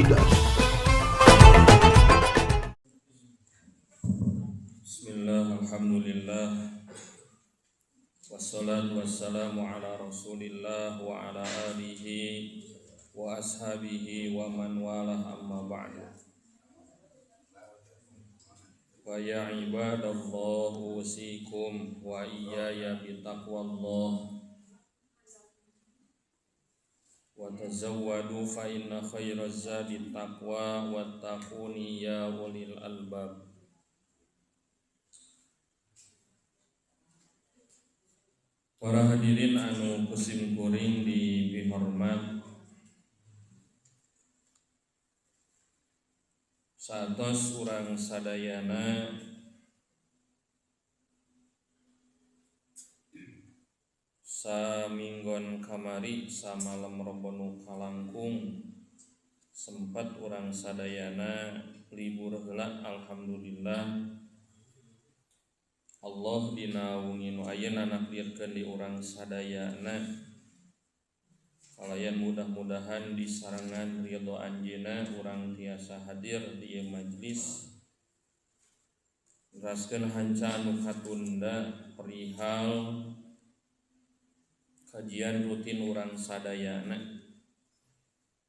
Cerdas. Bismillah, alhamdulillah, wassalatu wassalamu ala rasulillah wa ala alihi wa ashabihi wa man walah, amma ba'du. Wa ya ibadallah usikum wa iyaya bitaqwallah wa tazawwadu fa inna khairaz zadi taqwa wattaquni ya ulil albab. Para hadirin anu kusim kuring dipihormat, saatos urang sadayana saminggon kamari samalem Rebo nu kalangkung sempat urang sadayana libur heula, alhamdulillah. Allah dina wengi nu ayeuna nakdirkeun di urang sadayana kalayan mudah-mudahan disarengan ridho anjeunna urang tiasa hadir di ieu majlis neraskeun hanca anu katunda perihal kajian rutin urang sadayana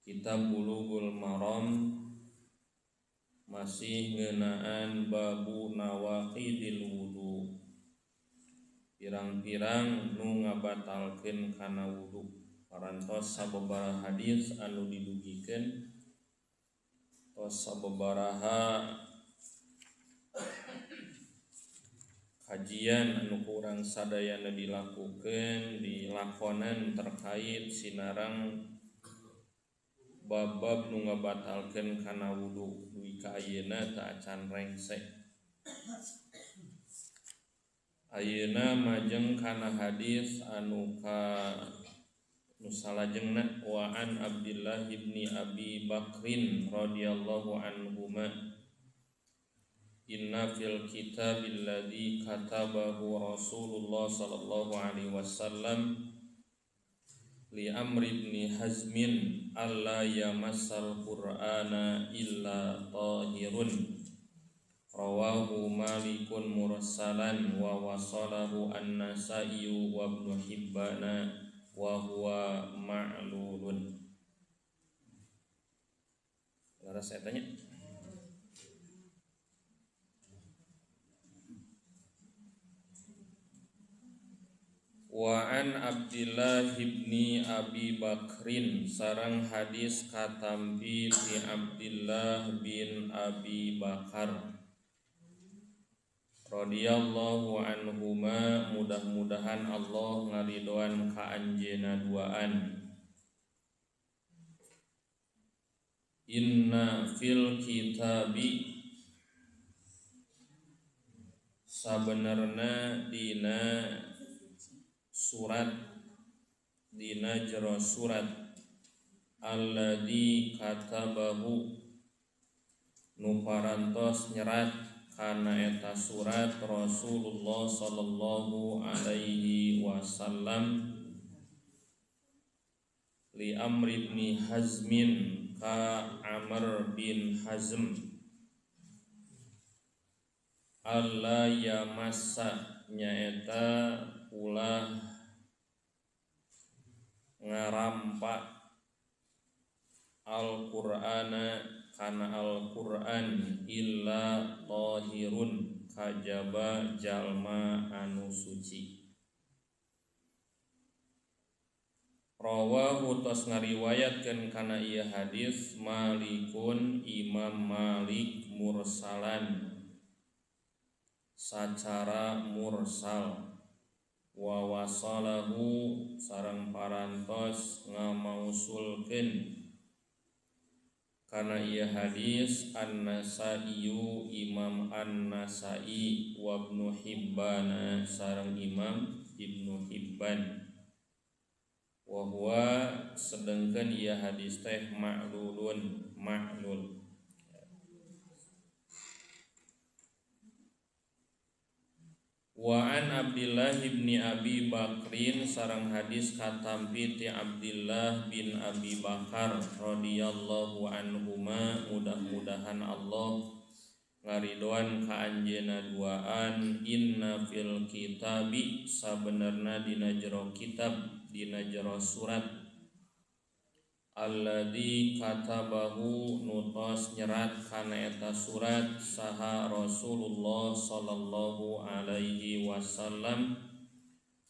Kitab Bulughul Maram masih ngeunaan babu nawaqidil wudu, pirang-pirang nu ngabatalkeun kana wudu. Parantos sababaraha hadis anu didugikeun, tos sababaraha kajian anu kurang sadayana dilakukeun dilakonan terkait sinarang bab-bab nu ngabatalkeun kana wudu dugi ka ayeuna teu acan rengse. Ayeuna majeng kana hadis anu ka nu salajengna, wa an Abdullah ibni Abi Bakrin radhiyallahu anhuma inna fil kitabil ladzi katabahu Rasulullah sallallahu alaihi wasallam li Amr ibn Hazmin alla yamassal Qur'ana illa tahirun rawahu Malikun mursalan wa wasalahu An-Nasa'i wa Ibnu Hibbana wa huwa ma'lulun. Laras saya tanya. Wa an Abdullah ibni Abi Bakrin sarang hadis katampi ti Abdullah bin Abi Bakar radhiyallahu anhuma, mudah-mudahan Allah ngaridoan ka anjeunna duaan. Inna fil kitabi, sabenerna dina surat, dina jero surat alladzi katabahu nu parantos nyerat kana eta surat Rasulullah sallallahu alaihi wasallam li Amr ibn Hazmin ka Amr bin Hazm alla yamassa nyaeta ulah ngarampa Al-Qur'ana kana Al-Qur'an illa tahirun kajaba jalma anu suci. Rawahu tos ngariwayatkeun kana ieu hadis Malikun Imam Malik mursalan sacara mursal wa wasalahu sareng parantos ngamausulkeun kana ieu hadis An-Nasa'i Imam An-Nasa'i wa Ibnu Hibban sareng Imam Ibnu Hibban wa huwa sedengkeun ieu hadis teh ma'lulun ma'lul. Wa an Abdillah bin Abi Bakrin sareng hadis katampi ti Abdillah bin Abi Bakar radhiyallahu anhuma, mudah-mudahan Allah ngaridoan ka anjeunna duaan. Inna fil kitabi, sabenerna dina jero kitab, dina jero surat, alladzi katabahu nutos nyerat kana eta surat saha Rasulullah sallallahu alaihi wasallam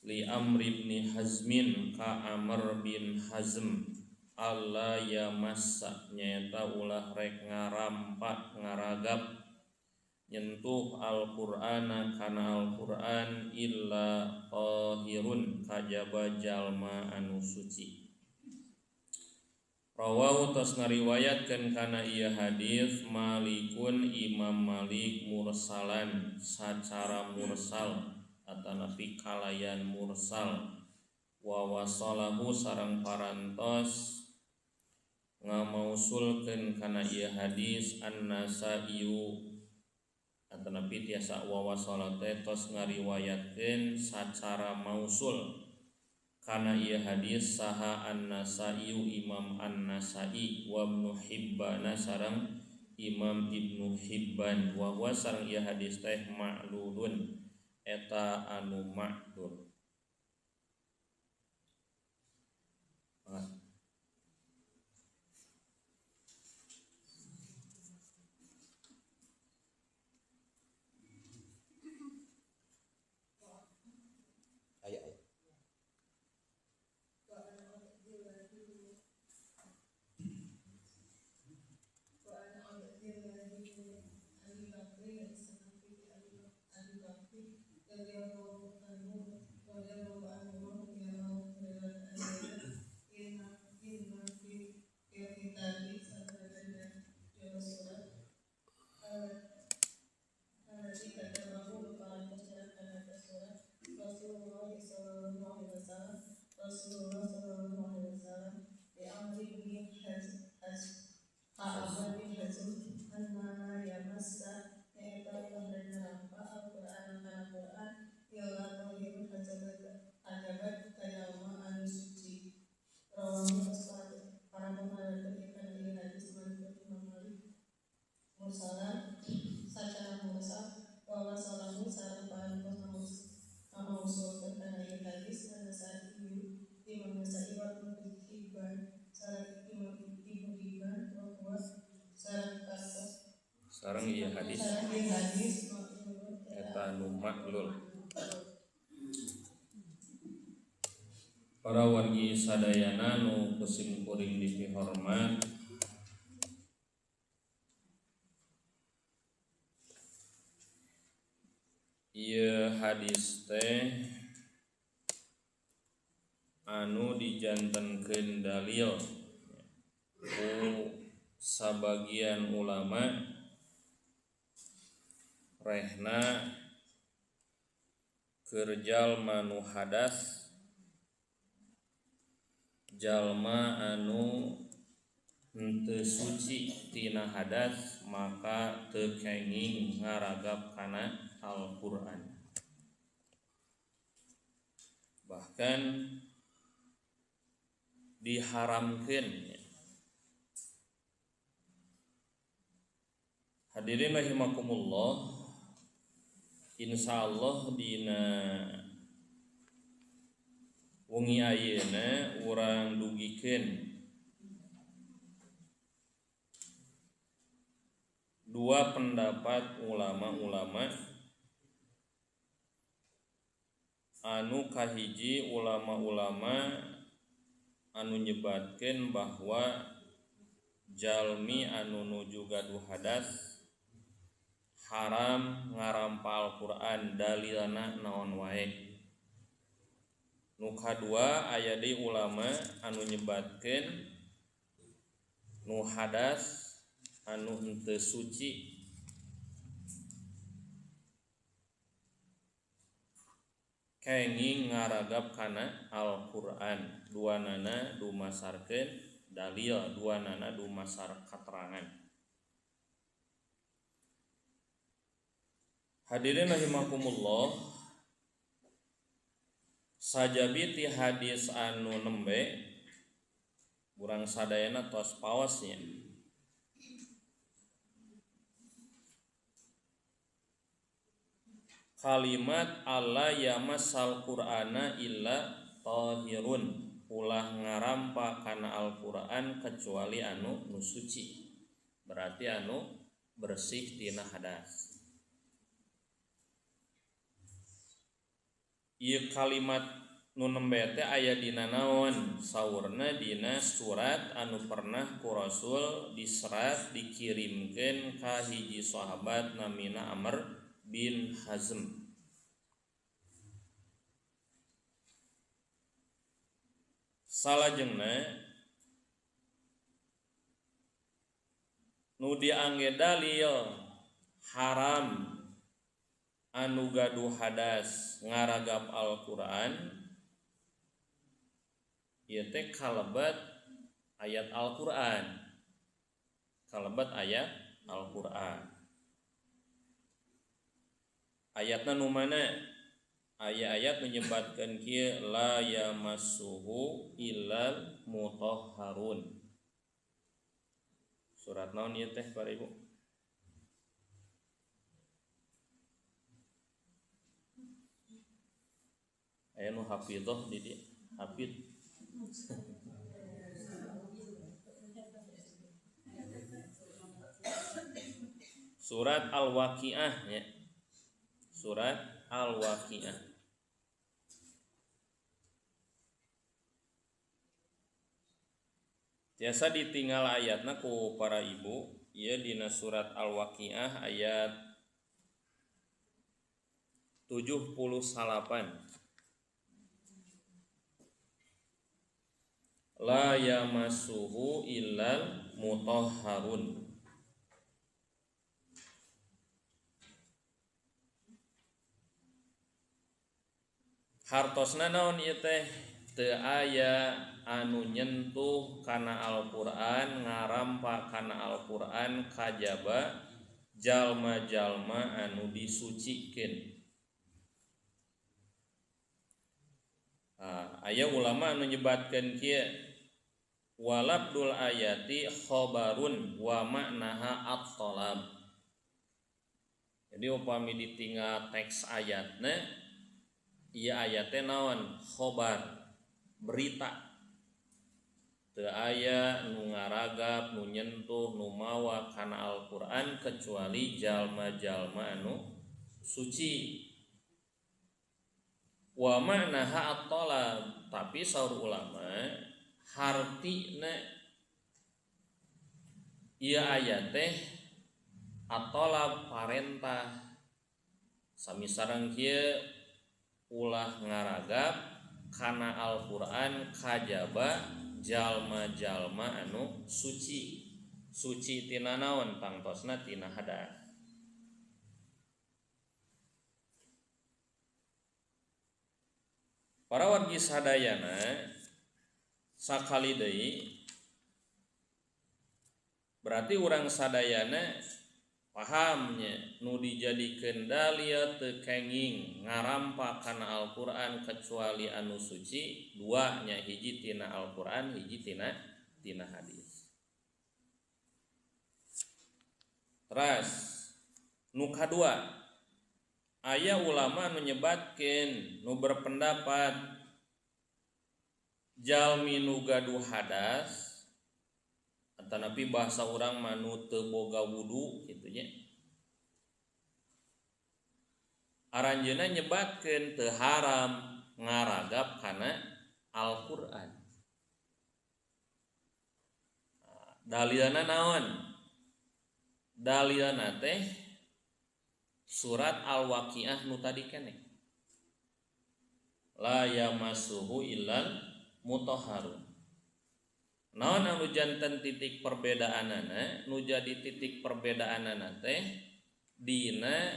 li Amr bin Hazmin ka Amr bin Hazm, alla yamassa nyaeta ulah rek ngarampa ngaragap nyentuh Al-Qur'ana kana Al-Qur'an illa tahirun kajaba jalma anu suci. Rawahu tos ngariwayatkeun kana ieu hadis Malikun Imam Malik mursalan sacara mursal atanapi kalayan mursal, wa wasalahu sareng parantos ngamausulkeun kana ieu hadis An-Nasa'i atanapi tiasa wa wasala teh tos ngariwayatkeun sacara mausul kana ieu hadis saha An-Nasa'i Imam An-Nasa'i wa Ibnu Hibban sareng Imam Ibnu Hibban, wa huwa sareng ieu hadis teh ma'lulun eta anu ma'lul. Sareng ieu hadis eta nu maklul. Para wargi sadayana nu kusim kuring dipihormat, ieu hadis teh anu dijantenkeun dalil ku sabagian ulama rehna keur jalma nu hadas, jalma anu henteu suci tina hadas maka teu kenging ngaragap kana Al-Qur'an. Bahkan diharamkeun. Hadirin rahimakumullah, insyaallah dina wengi ayeuna urang dugikeun dua pendapat ulama-ulama anu kahiji ulama-ulama anu nyebatkeun bahwa jalmi anu nuju gaduh hadas haram ngarampa Al-Qur'an dalilna naon wae. Nu kadua aya deui ulama anu nyebatkeun nu hadas anu henteu suci kenging ngaragap kana Al-Qur'an, duanana dumasarkeun dalil, duanana dumasar katerangan. Hadirin rahimakumullah, Sajabi ti hadis anu nembe urang sadayana tos paosnya. Kalimat alla yamassal Qur'ana illa tahirun, ulah ngarampa kana Al-Qur'an kecuali anu nu suci, berarti anu bersih tina hadas. Ieu kalimat nu nembe teh aya dina naon? Saurna dina surat anu pernah ku Rasul diserat dikirimkeun ka hiji sahabat namina Amr bin Hazm. Salajengna nu diangge dalil haram anu gaduh hadas ngaragap Al-Qur'an ieu teh kalebet ayat Al-Qur'an. Kalebet ayat Al-Qur'an. Ayatna nu mana? Aya-ayat menyebatkan kieu la yamassuhu illal mutahharun. Surat naon ieu teh para ibu? Aya nu hafidhah di dieu, hafid. Surat Al-Waqiah ya. Surat Al-Waqiah. Tiasa ditinggal ayatna ku para ibu, ieu dina surat Al-Waqiah ayat 78. La yamassuhu illal mutahharun. Hartosna naon ieu teh? Teu aya anu nyentuh kana Al-Qur'an, ngarampa kana Al-Qur'an kajaba jalma-jalma anu disucikeun. Aya ulama anu nyebatkeun kieu, walabdul ayati khabarun wa ma'naha at-talab. Jadi upami ditinggal teks ayatna, ieu ayatna naon? Khobar, berita. Teu aya nu ngaragap, nu nyentuh, nu mawa kana Al-Qur'an kecuali jalma-jalma anu suci. Wa ma'naha at-talab, tapi saur ulama hartina ieu ayat teh at-talab parentah. Sami sareng kieu ulah ngaragap kana Al-Qur'an kajaba jalma-jalma anu suci. Suci tina naon? Tangtosna tina hadas. Para wargi sadayana sakali deui berarti urang sadayana pahamnya nu dijadikeun dalil teu kenging ngarampa kana Al-Qur'an kecuali anu suci, dua nya hiji tina Al-Qur'an, hiji tina hadis. Teras nu kadua, aya ulama nu nyebatkeun, nu berpendapat jalmi nu gaduh hadas atanapi bahasa urang mah nu teu boga wudu kitu nya, aranjeunna nyebatkeun teu haram ngaragap kana Al-Qur'an. Dalilna naon? Dalilna teh surat Al-Waqiah nu tadi keneh. La yamassuhu illal mutahharun. Naon anu janten titik perbedaanana? Nu jadi titik perbedaanana teh dina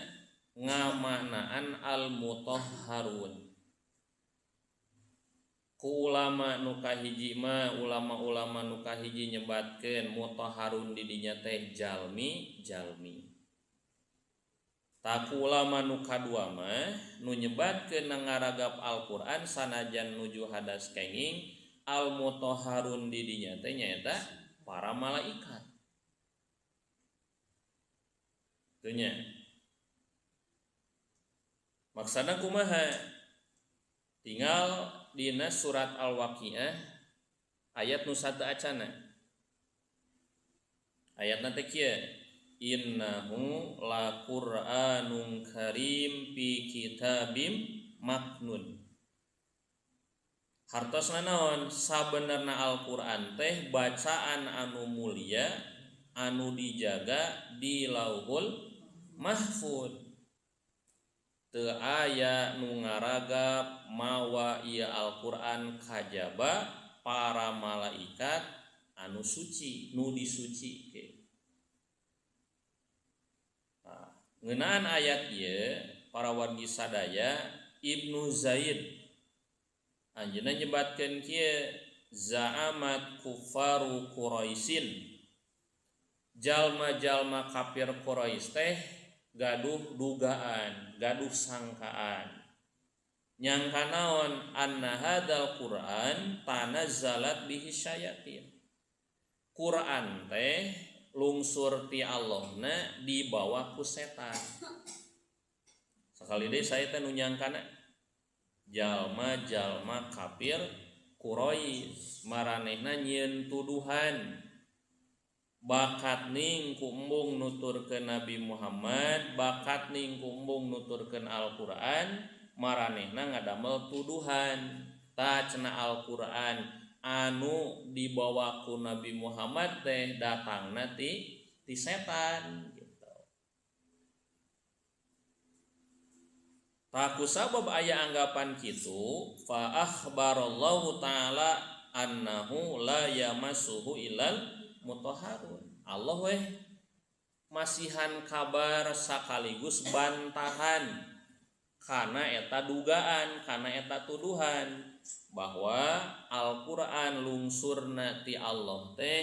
ngamaknaan al-mutahharun. Ku ulama nu kahiji mah, ulama-ulama nu kahiji nyebatkeun mutahharun di dinya teh jalmi-jalmi. Tak ulama nu kadua mah nu nyebatkeun ngaragap Al-Qur'an sanajan nuju hadas kenging al mutahharun di dinya teh nyaeta para malaikat. Teu nya. Maksana kumaha? Tinggal dina surat Al-Waqiah ayat nu satu acana. Ayatna teh kieu, innahu laqur'anun karim fi kitabim maknun. Hartosna naon? Sabenerna Al-Qur'an teh bacaan anu mulia anu dijaga di Lauhul Mahfud. Teu aya nu ngaragap mawa ieu Al-Qur'an kajaba para malaikat anu suci, nu disucikeun. Nah, ngeunaan ayat ieu para wargi sadaya Ibnu Zaid anjeunna nyebatkeun kieu, za'amat kufaru Quraisyin, jalma-jalma kafir Quraisy teh gaduh dugaan, gaduh sangkaan. Nyangka naon? Anna hadzal Qur'an tanazzalat bihi syayatin. Qur'an teh lungsur ti Allahna dibawa ku setan. Sakali deui saya teh nu nyangkana jalma-jalma kafir Quraisy maranehna nyieun tuduhan bakat ning ku embung nuturkeun Nabi Muhammad, bakat ning ku embung nuturkeun Al-Qur'an, maranehna ngadamel tuduhan. Ta cenah Al-Qur'an anu dibawa ku Nabi Muhammad teh datangna ti setan gitu. Ta ku sabab aya anggapan kitu, fa akhbarallahu ta'ala annahu la yamassuhu illal mutahharun. Allah weh masihan kabar sekaligus bantahan karena eta dugaan, karena eta tuduhan bahwa Al-Qur'an lungsurna ti Allah teh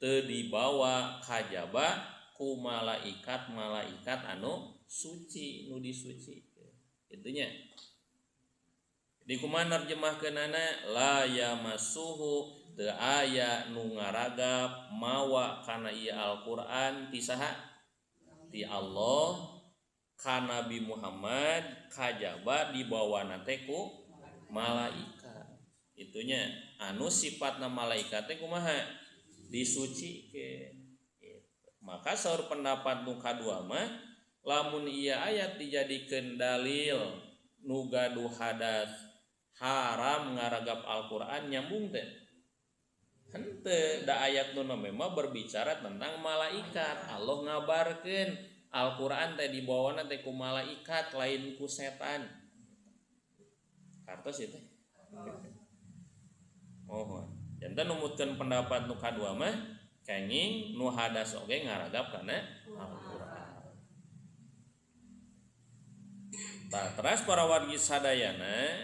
teu dibawa kajaba ku malaikat-malaikat anu suci, nu disuci. Itunya. Di kumaha nerjemahkeunana la yamassuhu teu aya nu ngaragap mawa kana ieu Al-Qur'an ti saha? Ti Allah ka Nabi Muhammad kajaba dibawana teh ku malaikat. Itunya anu sifatna malaikat teh kumaha? Disucikeun. Maka saur pendapat nu kadua mah lamun ieu ayat dijadikeun dalil nu gaduh hadas haram ngaragap Al-Qur'an nyambung teh. Henteu, da ayat nu memang berbicara tentang malaikat. Allah ngabarkeun Al-Qur'an teh dibawana teh ku malaikat lain ku setan. Kartos ieu teh. Mohon. Janten numutkeun pendapat nu kadua mah kenging nu hadas oge ngaragap kana Al-Qur'an. Tah teras para wargi sadayana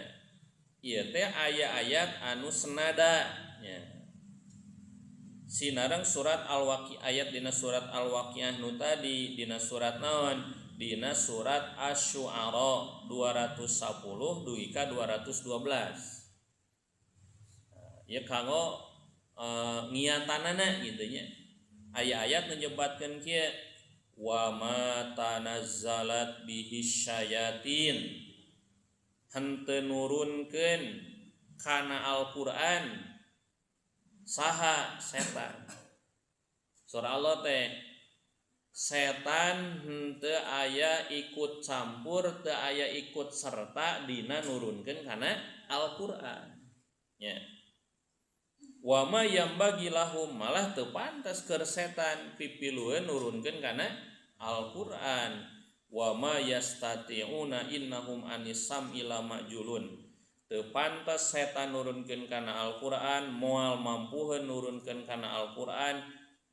ieu teh aya ayat anu senada nya. Sinareng surat Al-Waqiah, ayat dina surat Al-Waqiah nu tadi dina surat naon? Dina surat Asy-Syu'ara 210 dugi ka 212. Ieu kanggo ngiatanana kitu nya. Aya ayat nu nyebatkeun kieu, wa ma tanazzalat bihi syayatin, henteu nurunkeun kana Al-Qur'an saha setan. Surah Allah teh setan henteu aya ikut campur, teu aya ikut serta dina nurunkeun kana Al-Qur'an. Nya. Wa ma yambagi lahum, malah teu pantas keur setan pipilueun nurunkeun kana Al-Qur'an. Wa ma yastati'una innahum anis sam'i lamajulun. Teu pantas setan nurunkeun kana Al-Qur'an, moal mampuheun nurunkeun kana Al-Qur'an,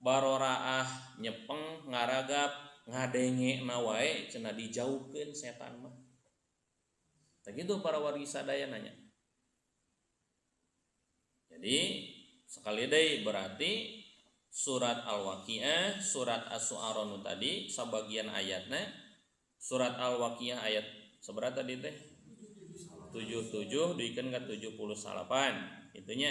baroraah nyepeng ngaragap ngadengena wae cenah dijauhkeun setan mah. Tah kitu para wargi sadaya nanya. Jadi sekali deui berarti surat Al-Waqiah, surat Asy-Syu'ara nu tadi sabagian ayatna, Surat Al-Waqiah ayat sabaraha tadi teh? 77 duikeun ka 78. Itunya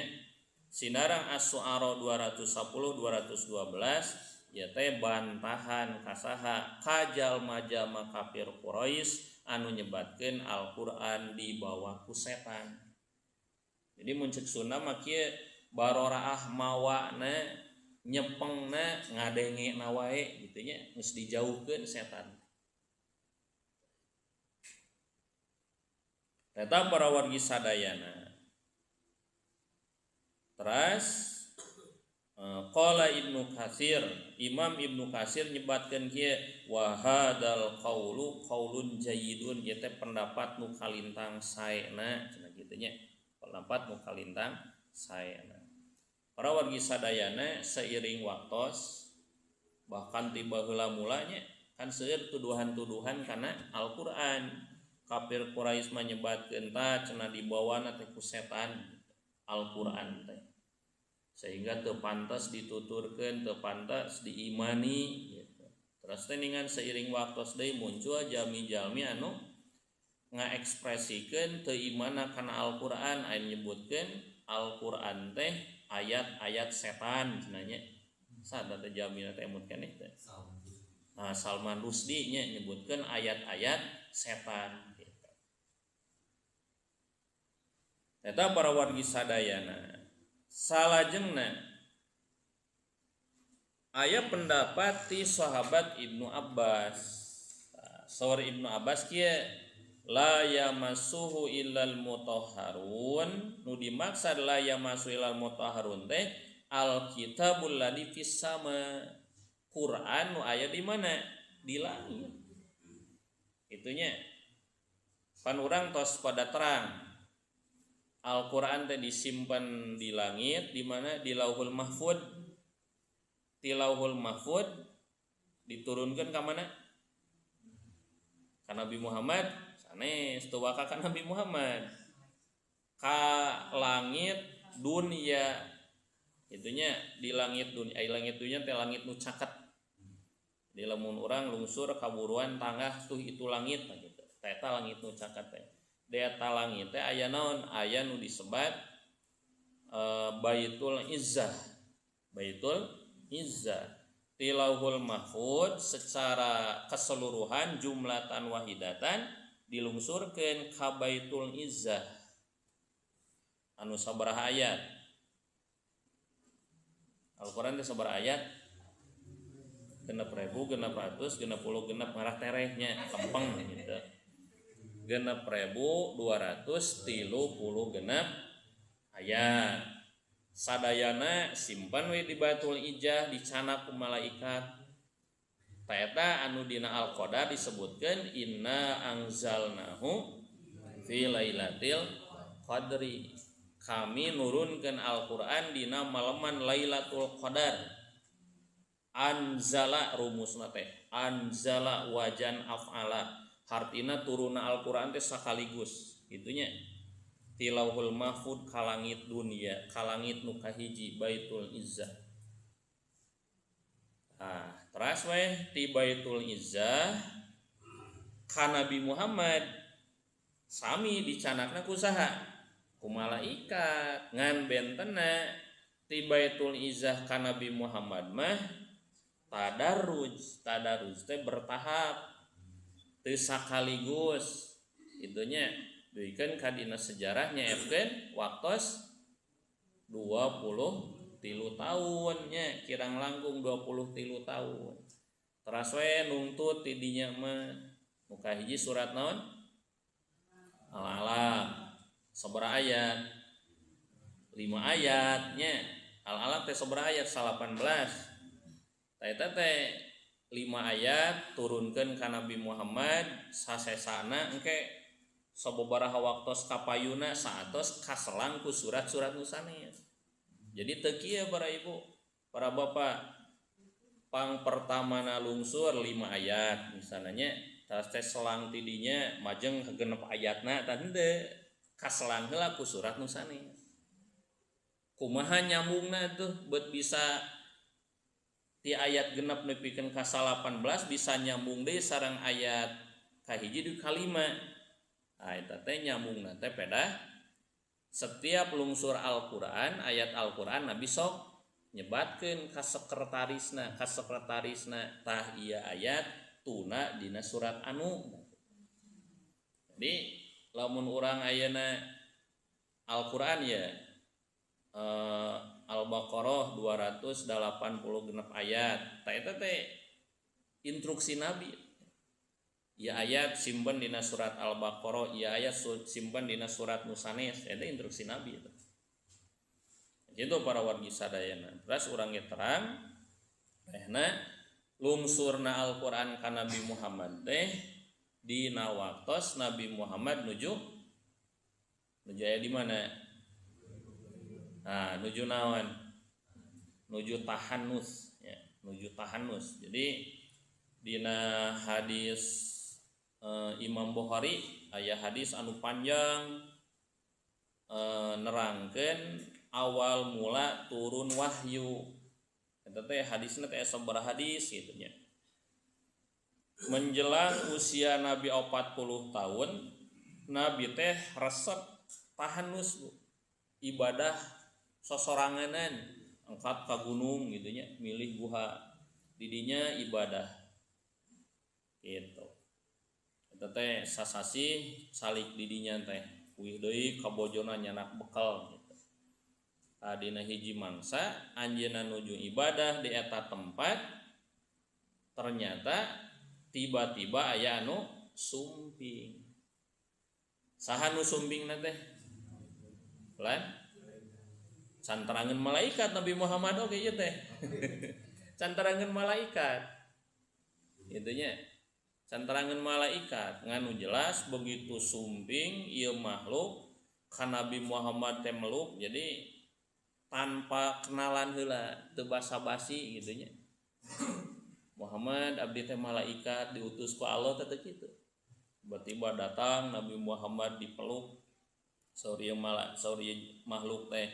sinarang As-Syu'ara 210 212 ya teh bantahan kasaha ka jalma-jalma kafir Quraisy anu nyebatkeun Al-Qur'an dibawa ku setan. Jadi mun ceuk Sunda mah kieu baroraah mawana nyepengna ngadengena wae gitu nya geus dijauhkeun setan. Eta para wargi sadayana. Teras qala Ibnu Katsir, Imam Ibnu Katsir nyebatkeun kieu wa hadzal qaulu qaulun jayyidun, ieu teh pendapat nu kalintang saena cenah kitu nya. Pendapat nu kalintang saena. Para wargi sadayana seiring waktos bahkan tiba heula mulanya kan seueur tuduhan-tuduhan kana Al-Qur'an. Kafir Quraisy mah nyebatkeun ta cenah dibawana teh ku setan Al-Qur'an teh. Sehingga teu pantas dituturkeun, teu pantas diimani gitu. Terus teh ningan seiring waktos deui muncul jalmi-jalmi anu ngaekspresikeun teu imana kana Al-Qur'an, aya nyebutkeun Al-Qur'an teh ayat-ayat setan cenah nya. Sada teh jalmina teh emut keneh teh. Nah, Salman Rushdie nya nyebutkeun ayat-ayat setan gitu. Eta para wargi sadayana. Salajengna aya pendapat ti sahabat Ibnu Abbas. Saur Ibnu Abbas kieu la yamassuhu illal mutahharun, nu dimaksud la yamassu illal mutahharun teh alkitabul ladzi fis sama, Quran nu aya di mana? Di langit. Itunya pan urang tos pada terang Al-Quran teh disimpan di langit, di mana? Di Lauhul Mahfud. Di Lauhul Mahfud diturunkan ke mana? Ka Nabi Muhammad. Sanes teu waka ka Nabi Muhammad. Ka langit dunia. Itunya di langit dunia, ai langit dunia teh langit nu caket. Di lamun urang lungsur kaburuan tangah tuh itu langit gitu. Teh eta langit nu caket teh. Deta langit teh aya naon? Aya nu disebat Baitul Izzah. Baitul Izzah. Di Lauhul Mahfud secara keseluruhan jumlatan wahidatan dilungsurkeun ka Baitul Izzah. Anu sabaraha ayat? Al-Qur'an teh sabaraha ayat? 6.666 ngarah terehnya lempeng gitu. 6.236 ayat. Sadayana simpan we di Baitul Izzah dicanak ku malaikat. Ta eta anu dina Al-Qadar disebutkeun inna anzalnahu fi lailatul qadri. Kami nurunkeun Al-Qur'an dina maleman Lailatul Qadar. Anzala rumusna teh, anzala wajan af'ala. Hartina turunna Al-Qur'an teh sakaligus gitunya. Ti Lauhul Mahfud ka langit dunia, ka langit nu kahiji Baitul Izzah. Nah, teras weh ti Baitul Izzah ka Nabi Muhammad sami dicanakna ku saha? Ku malaikat. Ngan bentena ti Baitul Izzah ka Nabi Muhammad mah tadarruj, tadarruj teh bertahap, teu sakaligus. Itunya duikeun ka dina sejarah nyaepkeun waktos 23 tahun nya, kirang langkung 23 tahun. Teras we nungtut ti dinya mah nu kahiji surat naon? Al-Alaq. Sabaraha ayat? 5 ayat nya. Al-Alaq teh sabaraha ayat? 18. Ta eta teh 5 ayat turunkeun ka Nabi Muhammad sasesana engke sababaraha waktos kapayuna saatos kaselang ku surat-surat nu sanes. Jadi teu kieu para ibu, para bapak, pang pertamana lungsur 5 ayat misalnya, tas teh selang tidinya majeng genep ayatna tah henteu, kaselang heula ku surat nu sanes. Kumaha nyambungna tuh bet bisa ti ayat genep nepikeun ka 18 bisa nyambung deui sareng ayat Kahiji dugi ka 5. Nah, eta teh nyambungna teh pedah setiap lungsur Al-Qur'an, ayat Al-Qur'an Nabi sok nyebatkeun ka sekretarisna tah ieu ayat tuna dina surat anu. Jadi lamun urang ayeuna Al-Qur'an ya Al-Baqarah 286 ayat. Tah eta teh instruksi Nabi. Ya ayat simpen dina surat Al-Baqarah, ya ayat simpen dina surat Nusanes, eta instruksi Nabi itu. Itu para wargi sadayana. Terus urang ge terang tehna lungsurna Al-Qur'an ka Nabi Muhammad teh dina waktos Nabi Muhammad nuju aya di mana? Nah, nuju naon? Nuju tahannus ya, nuju tahannus. Jadi dina hadis Imam Bukhari aya hadis anu panjang nerangkeun awal mula turun wahyu. Eta teh hadisna teh sabaraha hadis kitu nya. Menjelang usia Nabi 40 tahun, Nabi teh resep tahannus, Bu. Ibadah sosoranganan, angkat ka gunung gitu nya, milih guha. Didinya ibadah. Gitu. Eta teh sasasih salik didinya teh uih deui ka bojona nyanak bekal gitu. Dina hiji mangsa anjeunna nuju ibadah di eta tempat, ternyata tiba-tiba aya anu sumping. Saha nu sumpingna teh? Lan canterangan malaikat Nabi Muhammad oge ieu teh. Canterangan malaikat. Kitu nya. Canterangan malaikat nganu jelas begitu sumping ieu makhluk ka Nabi Muhammad teh meluk, jadi tanpa kenalan heula, teu basa-basi kitu nya. Muhammad abdi teh malaikat diutus ku Allah teh teu kitu. Tiba-tiba datang Nabi Muhammad dipeluk saur ieu makhluk teh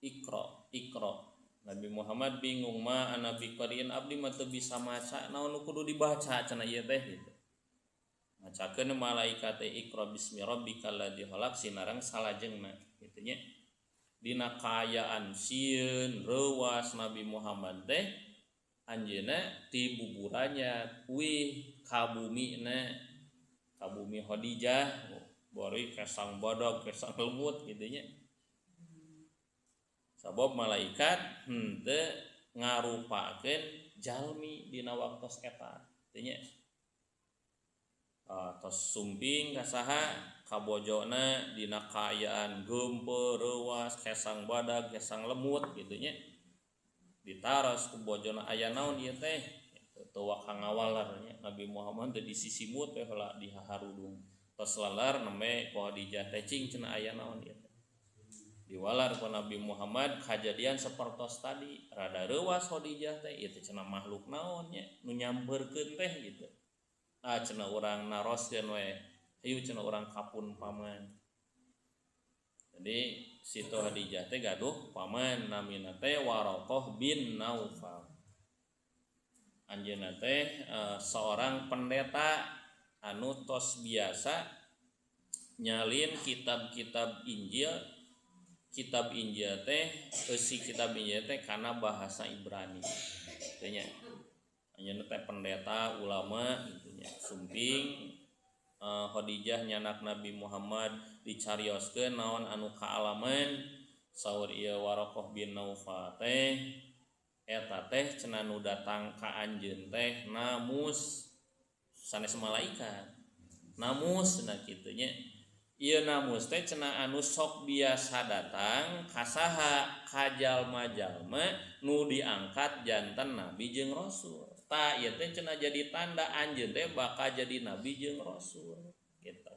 Iqra, Iqra. Nabi Muhammad bingung, ma ana biqariin abdi mah teu bisa maca, naon nu kudu dibaca cenah ieu teh gitu. Macakeun malaikat teh Iqra bismi rabbikal ladzi khalaq sinareng salajengna kitu nya. Dina kaayaan sieun reuwas Nabi Muhammad teh anjeunna ti buburannya wih ka bumina, ka bumi Khadijah bari kesang badag kesang lemut kitu nya. Sabab malaikat henteu ngarupakeun jalmi dina waktos eta teh nya. Tos sumping ka saha ka bojona dina kaayaan geumpeur reuwas kesang badag kesang lemut kitu nya. Ditaros ku bojona aya naon ieu teh? Teu waka ngawalar nya. Nabi Muhammad teh disisimut teh heula dihaharudung. Tos lalar nembe ku Khadijah teh cing cenah aya naon ieu teh. Diwalar ku Nabi Muhammad kajadian sapertos tadi rada reuwas Khadijah teh ieu teh cenah makhluk naon nya nu nyamperkeun teh gitu. Ah cenah urang naroskeun we, hayu cenah urang kapun paman. Jadi Siti Khadijah teh gaduh paman namina teh Waraqah bin Naufal. Anjeunna teh seorang pendeta anu tos biasa nyalin kitab-kitab Injil. Kitab Injil teh eusi kitab Injil teh kana bahasa Ibrani. Teh nya. Anjeunna teh pendeta ulama gitu nya. Sumping Khadijah nyanak Nabi Muhammad dicarioskeun naon anu kaalaman saur ieu Waraqah bin Naufal teh eta teh cenah nu datang ka anjeun teh namus sanes malaikat. Namus cenah kitu nya. Ieu namus teh cenah anu sok biasa datang ka saha ka jalma-jalma nu diangkat janten nabi jeung rasul. Tah ieu teh cenah jadi tanda anjeun teh bakal jadi nabi jeung rasul gitu.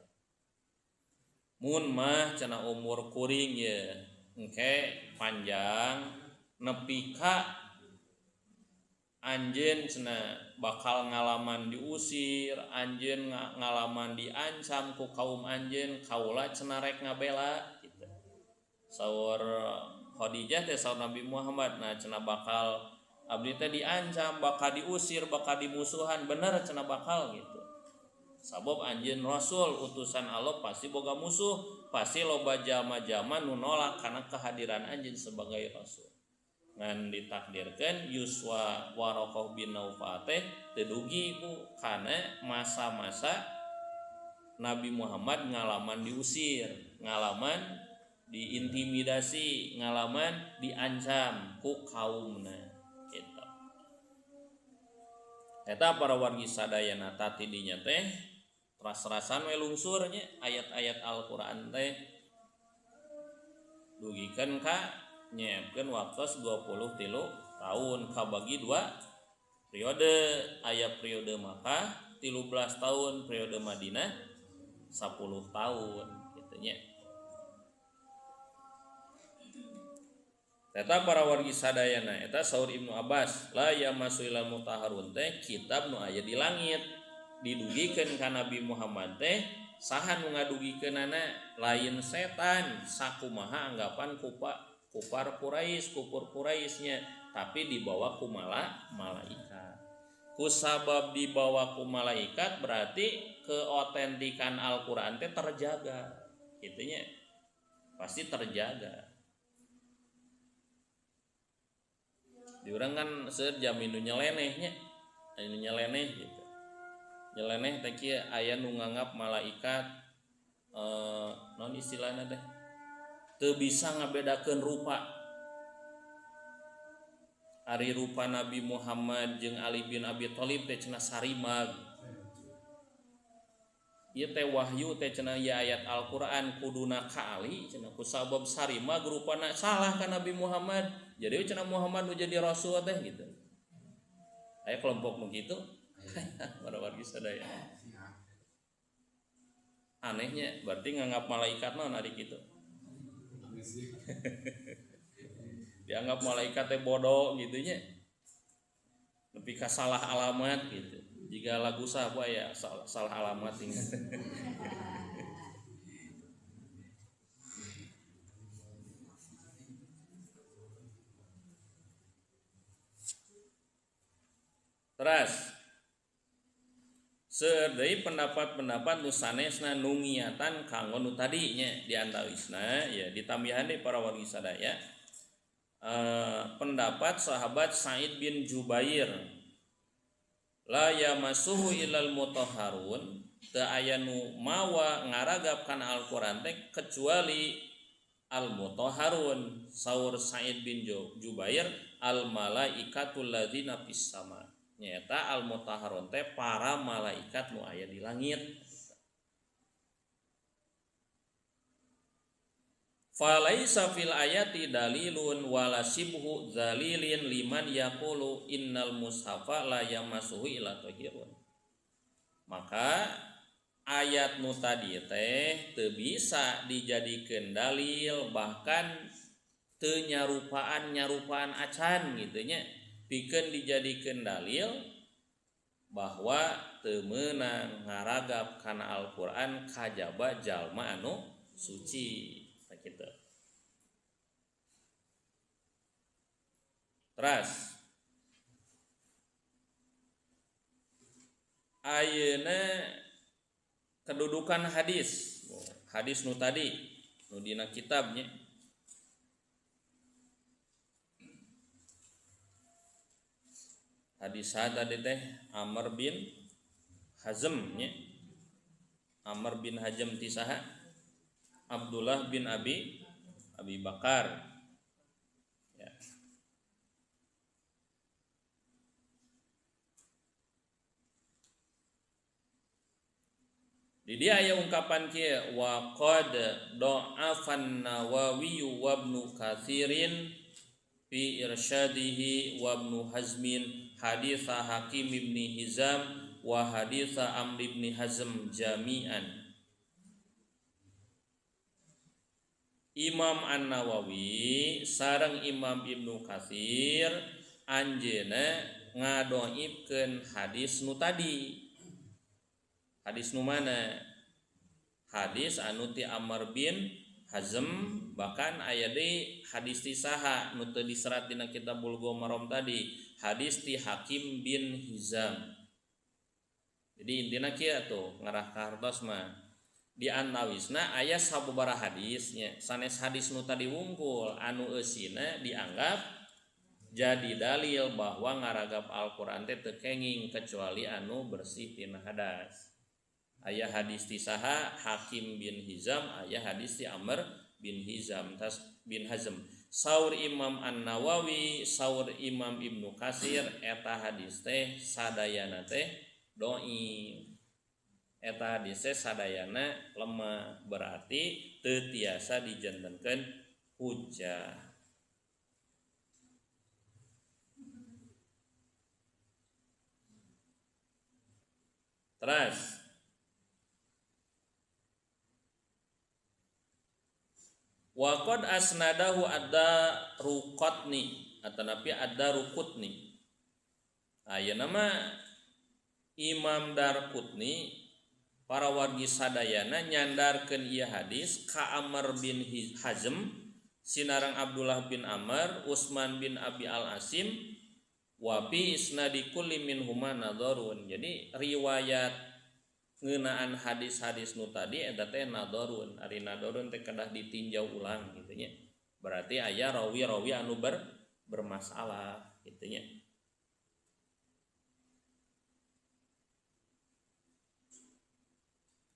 Mun mah cenah umur kuring ye engke panjang nepi ka anjeun cenah bakal ngalaman diusir, anjeun ngalaman diancam ku kaum anjeun, kaula cenah rek ngabela gitu. Saur Khadijah teh saur Nabi Muhammad, nah cenah bakal abdi teh diancam, bakal diusir, bakal dimusuhan, bener cenah bakal gitu. Sabab anjeun rasul utusan Allah pasti boga musuh, pasti loba jalma-jalma nu nolak karena kehadiran anjeun sebagai rasul. Ngan ditakdirkeun yuswa Waraqah bin Naufal teh teu dugi ku kana masa-masa Nabi Muhammad ngalaman diusir, ngalaman diintimidasi, ngalaman diancam ku kaumna gitu. Eta para wargi sadayana tati dinya teh ras-rasan we lungsur nya ayat-ayat Al-Qur'an teh dugikeun ka nyiapkeun waktos 23 tahun kabagi dua periode, aya periode Makkah 13 tahun, periode Madinah 10 tahun gitu nya. Eta para wargi sadayana eta saur Ibnu Abbas la yamassu ilal mutahharun teh kitab nu aya di langit didugikeun ka Nabi Muhammad teh saha nu ngadugikeunana lain setan sakumaha anggapan kupar Quraisy kupur Quraisynya tapi dibawa ku malaikat. Kusabab dibawa ku malaikat berarti keotentikan Al-Qur'an teh terjaga kitu nya, pasti terjaga. Di urang kan seueur jami nu nyeleneh nya, aya nu nyeleneh gitu. Nyeleneh teh kieu aya nu nganggap malaikat naon istilahna teh teu bisa ngabedakeun rupa. Ari rupa Nabi Muhammad jeung Ali bin Abi Thalib teh cenah sarimag. Ieu teh wahyu teh cenah ieu ayat Al-Qur'an kuduna ka Ali cenah kusabab sarimag rupana salah ka Nabi Muhammad. Jadi cenah Muhammad nu jadi rasul teh gitu. Aya kelompok nu kitu. Para wargi sadaya. Anehnya berarti nganggap malaikat naon ari kitu. Dianggap malaikat teh bodoh gitu nya. Nepi ka salah alamat gitu. Jika lagu sah ya salah alamat ingat. Terus seueur deui pendapat-pendapat nu sanesna nu ngiatan kanggo nu tadi nya di antawisna ya ditambihan deui para wargi sadaya. Pendapat sahabat Sa'id bin Jubair la yamassuhu ilal mutahharun teu aya nu mawa ngaragap kana Al-Qur'an teh kecuali al mutahharun. Saur Sa'id bin Jubair al malaikatul ladzina fis sama, nyaeta al mutahharun teh para malaikat nu aya di langit. Falaisa fil ayati dalilun wala sibhu zalilin liman yaqulu innal mushafa la yamassuhu illa tahirun. Maka ayat nu tadi teh teu bisa dijadikeun dalil bahkan teu nyarupaan-nyarupaan acan gitu nya pikeun dijadikeun dalil bahwa teu meunang ngaragap kana Al-Qur'an kajaba jalma anu suci gitu. Terus ayeuna kedudukan hadis. Hadis nu tadi nu dina kitabnya. Hadis tadi teh Amr bin Hazm nya. Amr bin Hazm ti saha? Abdullah bin Abi Bakar. Ya. Di dia aya ungkapan kieu wa qad da'afan Nawawi wa Ibnu Katsirin fi irsyadihi wa Ibnu Hazmin haditsa Hakim ibn Hizam wa haditsa Amr ibn Hazm jami'an. Imam An-Nawawi sareng Imam Ibnu Katsir anjeunna ngadoibkeun hadis nu tadi. Hadis nu mana? Hadis anu ti Amr bin Hazm bahkan aya deui hadis ti saha nu teu diserat dina kitab Bulughul Maram tadi, hadis ti Hakim bin Hizam. Jadi intina kieu tuh ngarah ka hartos mah di antawisna aya sababaraha hadisnya sanes hadis nu tadi wungkul anu eusina dianggap jadi dalil bahwa ngaragap Al-Qur'an teh teu kenging kecuali anu bersih tina hadas. Aya hadis ti saha Hakim bin Hizam, aya hadis ti Amr bin Hizam tas bin Hazm. Saur Imam An-Nawawi, saur Imam Ibnu Katsir eta hadis teh sadayana teh dhaif. Eta hadis teh sadayana lemah, berarti teu tiasa dijantenkeun hujjah. Terus waqad asnadahu adda ruqatni atanapi adda ruqutni. Ayeuna mah Imam Darqutni para wargi sadayana nyandarkeun ieu hadis ka Amr bin Hazm sinarang Abdullah bin Amr, Utsman bin Abi Al-Asim wa bi isnadi kulli minhuma nadharun. Jadi riwayat ngeunaan hadis-hadis nu tadi eta teh nadharun. Ari nadharun teh kedah ditinjau ulang gitu nya. Berarti aya rawi-rawi anu bermasalah gitu nya.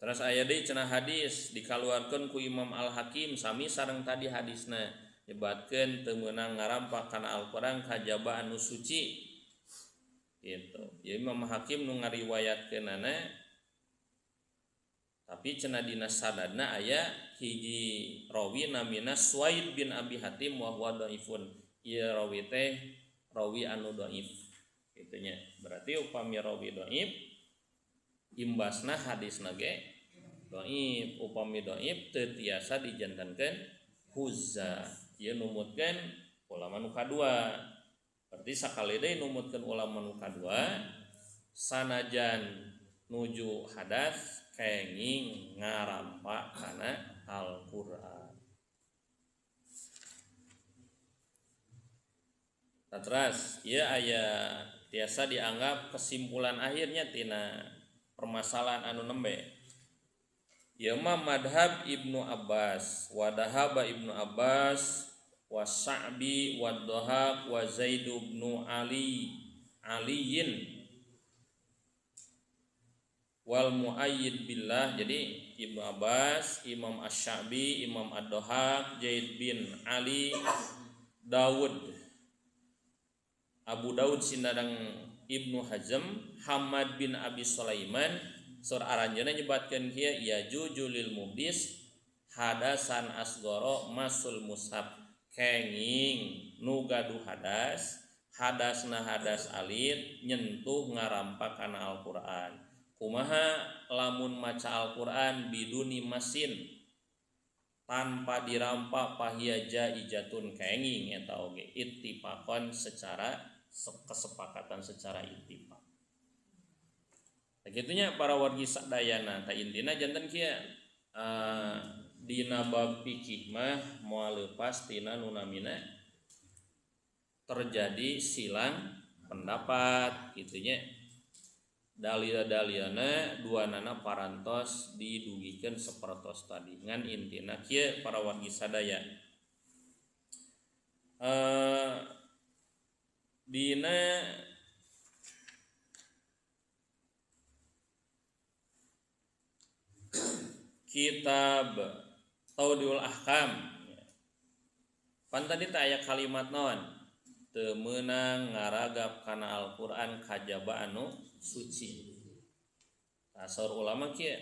Terus aya deui cenah hadis dikaluarkeun ku Imam Al-Hakim sami sareng tadi hadisna nyebatkeun teu meunang ngarampak kana Al-Qur'an kajaba anu suci gitu. Ya Imam Hakim nu ngariwayatkeunana tapi cenah dina sanadna aya hiji rawi namina Suwaid bin Abi Hatim wa huwa dhaifun. Ieu rawi teh rawi anu dhaif kitu nya. Berarti upami rawi dhaif imbasna hadisna ge dhaif, upami dhaif teu tiasa dijantenkeun huzza. Ieu numutkeun ulama nu kadua. Berarti sakali deui numutkeun ulama nu kadua sanajan nuju hadas kenging ngarampak kana Al-Qur'an. Nah, terus ieu aya tiasa dianggap kesimpulan akhirnya tina permasalahan anu nembe. Ieu mah madhab Ibnu Abbas, wa dhahaba Ibnu Abbas wa Sa'bi wa Dhahak wa Zaid bin Ali Aliyin wal Muayyid billah. Jadi Ibnu Abbas, Imam Asy-Sya'bi, Imam Ad-Dhahak, Zaid bin Ali, Daud, Abu Daud sinareng Ibnu Hazm, Hamad bin Abi Sulaiman. Sur aranjeunna nyebatkeun kieu ya jujulil muhdis hadasan asgoro masul mushaf, kenging nu gaduh hadas, hadasna hadas alit nyentuh ngarampak kana Al-Qur'an. Kumaha lamun maca Al-Qur'an biduni masin tanpa dirampak pahia jaijatun kenging eta oge ittifaqan secara kesepakatan secara ittifaq. Begitunya para wargi sadayana ta intina janten kieu dina bab fikih mah moal leupas tina nu namina terjadi silang pendapat kitu nya. Dalil-dalilna duanana parantos didugikeun sapertos tadi ngan intina kieu para wargi sadaya. Dina kitab Taudiul Ahkam pan tadi teh aya kalimat naon teu meunang ngaragap kana Al-Qur'an kajaba anu suci. Tasawur ulama kieu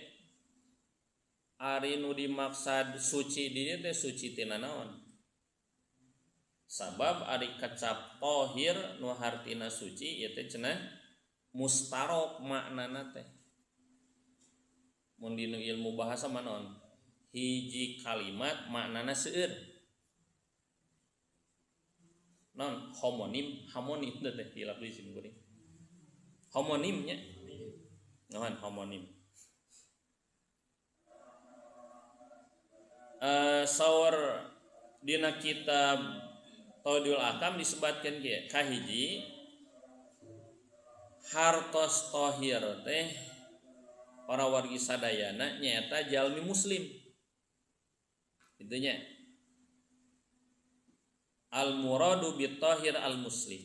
ari nu dimaksad suci di dieu teh suci tina naon? Sabab ari kecap tohir nu hartina suci ieu teh cenah mustarok maknana teh. Mun dina ilmu bahasa mah naon? Hiji kalimat maknana seueur. Non homonim, homonim teh hilap deui sim kuring. Homonimnya. Naon homonim? Saur dina kitab Taudiul Ahkam disebatkeun kieu, kahiji hartos tohir teh Para wargi sadayana nyaeta jalmi muslim. Itunya. Al muradu bit tahir al muslim.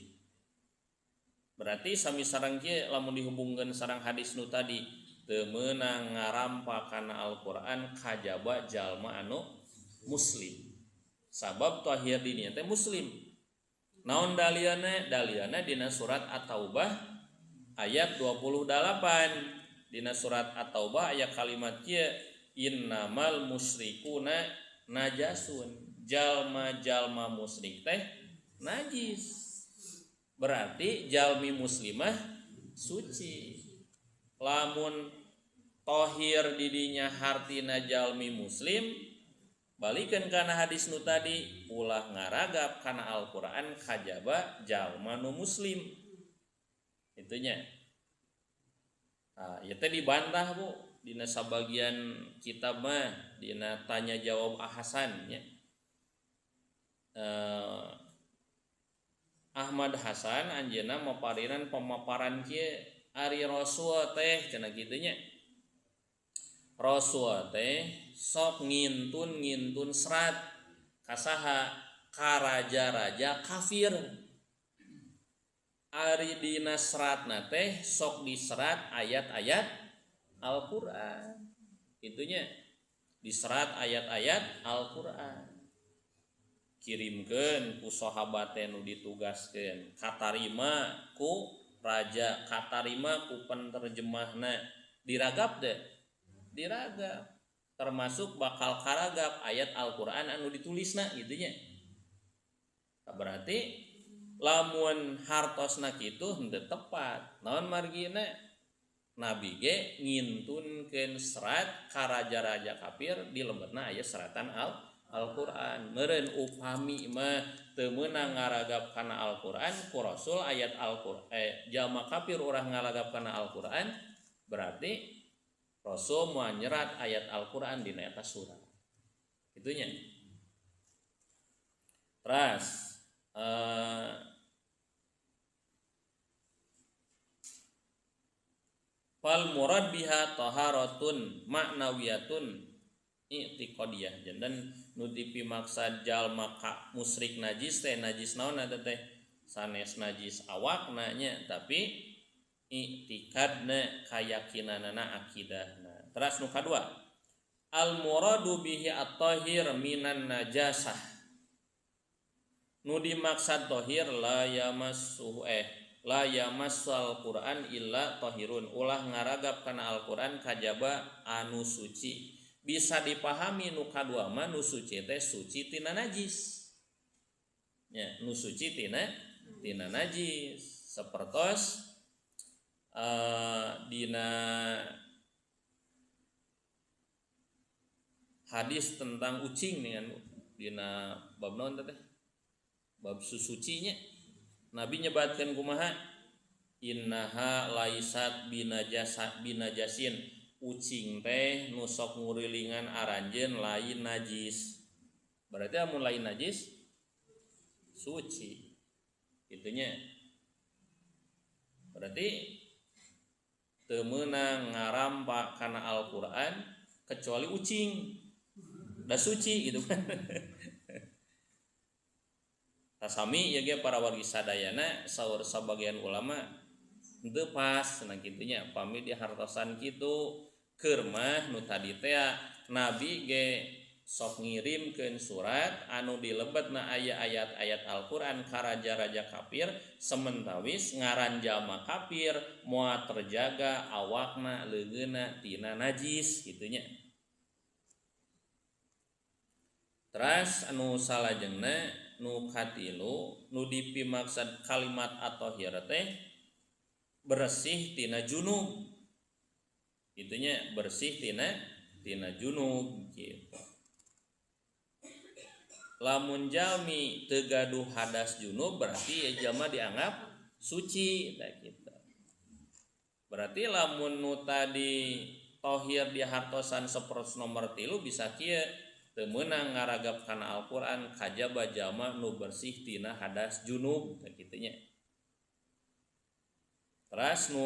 Berarti sami sareng kieu lamun dihubungkeun sareng hadis nu tadi teu meunang ngarampa kana Al-Qur'an kajaba jalma anu muslim. Sabab tahir di dinya teh muslim. Naon dalilna? Dalilna dina surat At-Taubah ayat 28. Dina surat At-Taubah aya kalimat kieu, innamal musyrikuna najasun. Jalma-jalma musyrik teh najis. Berarti jalmi muslimah suci. Lamun tohir didinya hartina jalmi muslim, balikeun kana hadis nu tadi ulah ngaragap kana Al-Qur'an kajaba jalma nu muslim. Itunya. Nah, ieu teh dibantah Bu dina sabagian kitab mah dina tanya jawab Hasan nya. Ahmad Hasan anjeunna maparinan pemaparan kieu ari Rasul teh cenah kitu nya. Rasul teh sok ngintun-ngintun serat kasaha ka raja-raja kafir. Ari dina seratna teh sok diserat ayat-ayat Al-Qur'an. Itunya diserat ayat-ayat Al-Qur'an. Kirimkeun ku sahabat teh nu ditugaskeun, katarima ku raja, katarima ku penerjemahna, diragap deh, diragap, termasuk bakal karagap ayat Al-Qur'an anu ditulisna gitu nya. Berarti lamun hartosna kitu henteu tepat. Naon margina? Nabi ge ngintunkeun serat ka raja-raja kafir di lebetna aya seratan Al-Qur'an. Meureun upami mah teu meunang ngaragap kana Al-Qur'an ku Rasul ayat Al-Qur'an jalma kafir urang ngaragap kana Al-Qur'an berarti Rasul moal nyerat ayat Al-Qur'an dina eta surat. Itunya. Terus fal murad biha taharatun ma'nawiyatun i'tiqadiyah. Janten nu dipimaksad jalma ka musyrik najis teh najis naon eta teh sanes najis awakna nya tapi i'tiqadna kayakinanana akidahna. Teras nu kadua al muradu bihi at-tahir minan najasah. Nu dimaksad tahir la yamassuhu la yamassal Qur'an illa tahirun. Ulah ngaragap kana Al-Qur'an kajaba anu suci. Bisa dipahami nu kadua mah nu suci teh suci tina najis. Nya, nu suci tina najis. Sapertos dina hadis tentang ucing nih kan dina bab naon teh? Bab susucinya. Nabi nyebatkeun kumaha? Innaha laisat binajasa binajasin. Ucing teh nu sok ngurilingan aranjeun lain najis. Berarti amun lain najis suci. Itunya. Berarti teu meunang ngarampa kana Al-Qur'an kecuali ucing. Da suci gitu kan. Tasami ya ge para wargi sadayana saur sabagian ulama henteu pas nah kitunya pami dihartosan kitu keur mah nu tadi teh Nabi ge sok ngirimkeun surat anu dilebetna aya ayat-ayat Al-Qur'an ka raja-raja kafir sementawis ngaran jalma kafir moal terjaga awakna leungeunna tina najis kitunya. Teras anu salajengna nu katilu nu dipimaksad kalimat at-tahir teh bersih tina junub. Itunya bersih tina junub gitu. Lamun jalmi teu gaduh hadas junub berarti ya jalma dianggap suci tah kitu. Berarti lamun nu tadi tohir di hartosan sapertos nomor 3 bisa kieu teu meunang ngaragap kana Al-Qur'an kajaba jalma nu bersih tina hadas junub tah kitu nya. Teras nu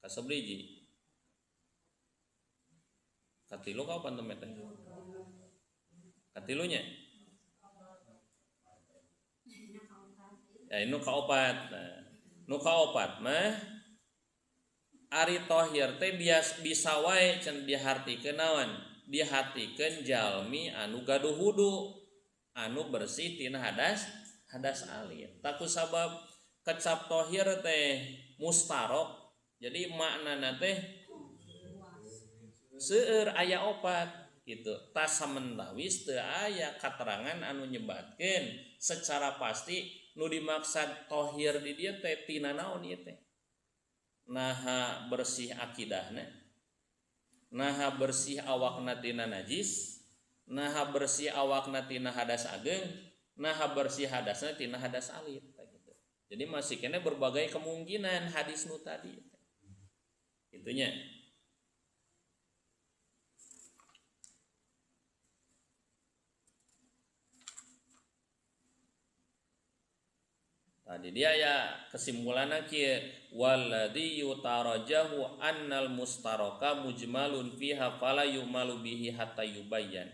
kasabriji Katilu kapan temen teh? Katilunya? Ya nu kaopat. Nah, nu kaopat mah ari tohir teh bias bisa wae can dihartikeun naon? Dihartikeun jalmi anu gaduh wudu, anu bersih tina hadas hadas alit. Taku sabab kecap tohir teh mustarok. Jadi maknana teh seueur aya opat gitu. Tas samentawis teu aya katerangan anu nyebatkeun secara pasti nu dimaksad tohir di dieu teh tina naon ieu teh. Naha bersih akidahna, naha bersih awakna tina najis, naha bersih awakna tina hadas ageng, naha bersih hadasna tina hadas alit gitu. Jadi masih kena berbagai kemungkinan hadis nu tadi. Itunya. Tadi dia ya kesimpulanna kieu walladzi yutarajahu annal mustaraka mujmalun fiha fala yumalu bihi hatta yubayyan.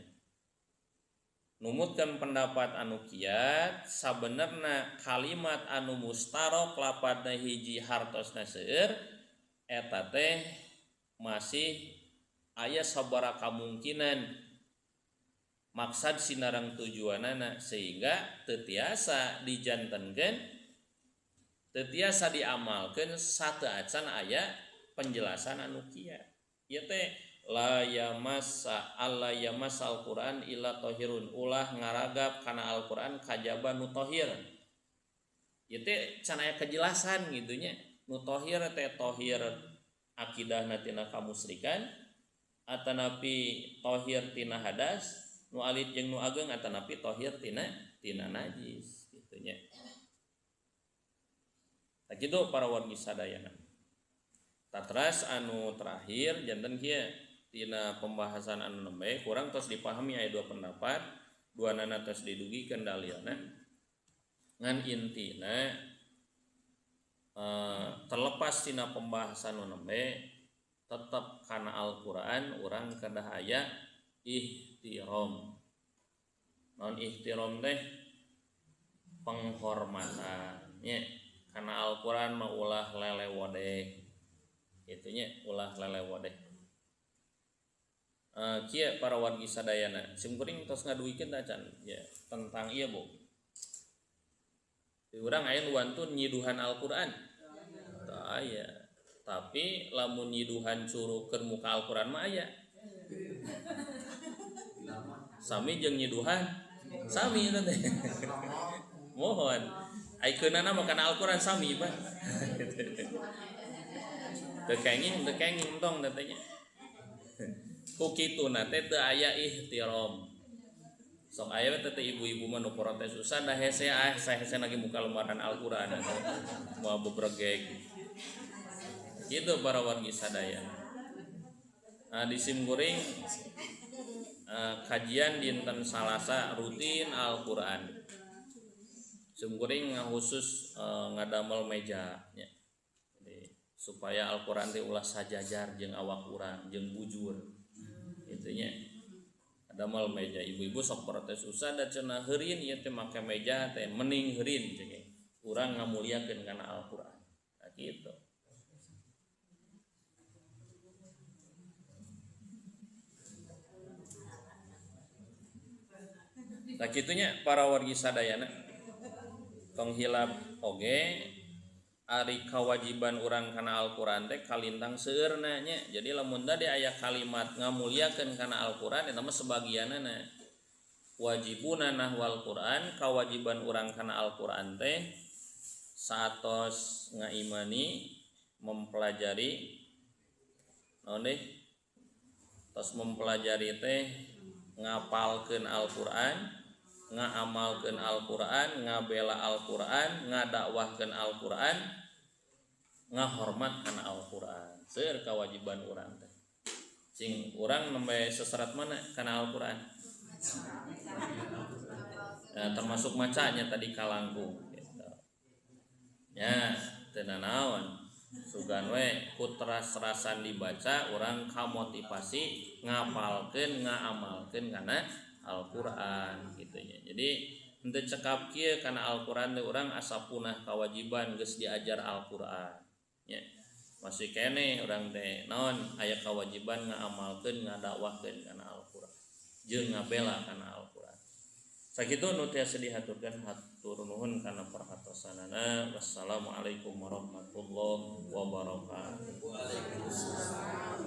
Numutkeun pendapat anu kiat sabenerna kalimat anu mustarok lapadna hiji hartosna seueur eta teh masih aya sabaraha kamungkinan maksad sinareng tujuanana sehingga teu tiasa dijantenkeun teu tiasa diamalkeun sateuacan aya penjelasan anu kieu. Ieu teh la yamassa alla yamassal Qur'an illa tahirun, ulah ngaragap kana Al-Qur'an kajaba nu tahir. Ieu teh can aya kejelasan gitu nya. Nu tahir teh tahir akidahna tina kamusyrikan atanapi tahir tina hadas nu alit jeung nu ageng atanapi tahir tina tina najis gitu nya. Tah kitu para wargi sadayana. Tatras anu terakhir janten kieu tina pembahasan anu nembe kurang tos dipahami aya dua pendapat, duanana tos didugikeun dalilna. Ngan intina terlepas tina pembahasan anu nembe tetep kana Al-Qur'an urang kedah aya ihtiram. Naon ihtiram teh? Penghormatan nya. Karena Al-Qur'an mah ulah lelewodeh. Kitu nya ulah lelewodeh. Kieu para wargi sadayana, sim kuring tos ngaduikeun tah can ya tentang ieu Bu. Di urang aya nu wantun nyiduhan Al-Qur'an. Teu aya. Tapi lamun nyiduhan curug keur muka Al-Qur'an mah aya. Sami jeung nyiduhan sami eta teh. Mohon. Ai keunana mah kana Al-Qur'an sami Pak. Teu kenging tong teh nya. Ku kituna teh teu aya ihtiram. Sok aya we teh ibu-ibu mah nu protes usah da hese ah sahese lagi muka lembaran Al-Qur'an moal bebregeg. Kitu para wargi sadaya. Nah, di sim kuring kajian dinten Salasa rutin Al-Qur'an. Sim kuring khusus ngadamel meja nya. Jadi supaya Al-Qur'an teh ulah sajajar jeung awak urang jeung bujur. Itunya damel meja ibu-ibu sok protes usah da cenah heurin ieu teh make meja teh mending heurin cenah urang ngamuliakeun kana Al-Qur'an. Nah kitu. Nah kitunya para wargi sadayana tong hilap oge ari kewajiban urang kana Al-Qur'an teh kalintang seueurna nya. Jadi lamun tadi aya kalimat ngamuliakeun kana Al-Qur'an eta mah sebagianana. Wajibuna nahwal Qur'an, kewajiban urang kana Al-Qur'an teh saatos ngaimani mempelajari naon deh tos mempelajari teh ngapalkeun Al-Qur'an, ngaamalkeun Al-Qur'an, ngabela Al-Qur'an, ngadakwahkeun Al-Qur'an, ngahormat kana Al-Qur'an. Seueur kewajiban urang teh. Sing urang nembe seserat mana kana Al-Qur'an? Nah, termasuk macanya tadi kalangkung gitu. Ya, teu nanaon. Sugan we ku teras-terasan dibaca urang kamotivasi ngapalkeun ngaamalkeun kana Al-Qur'an kitu nya. Jadi henteu cekap kieu kana Al-Qur'an teh urang asa punah kawajiban geus diajar Al-Qur'an nya. Masih keneh urang teh naon aya kawajiban ngaamalkeun ngadakwahkeun kana Al-Qur'an jeung ngabela kana Al-Qur'an. Sakitu nu tiasa dihaturkeun, hatur nuhun kana perhatosanana. Wassalamualaikum warahmatullahi wabarakatuh. Waalaikumsalam.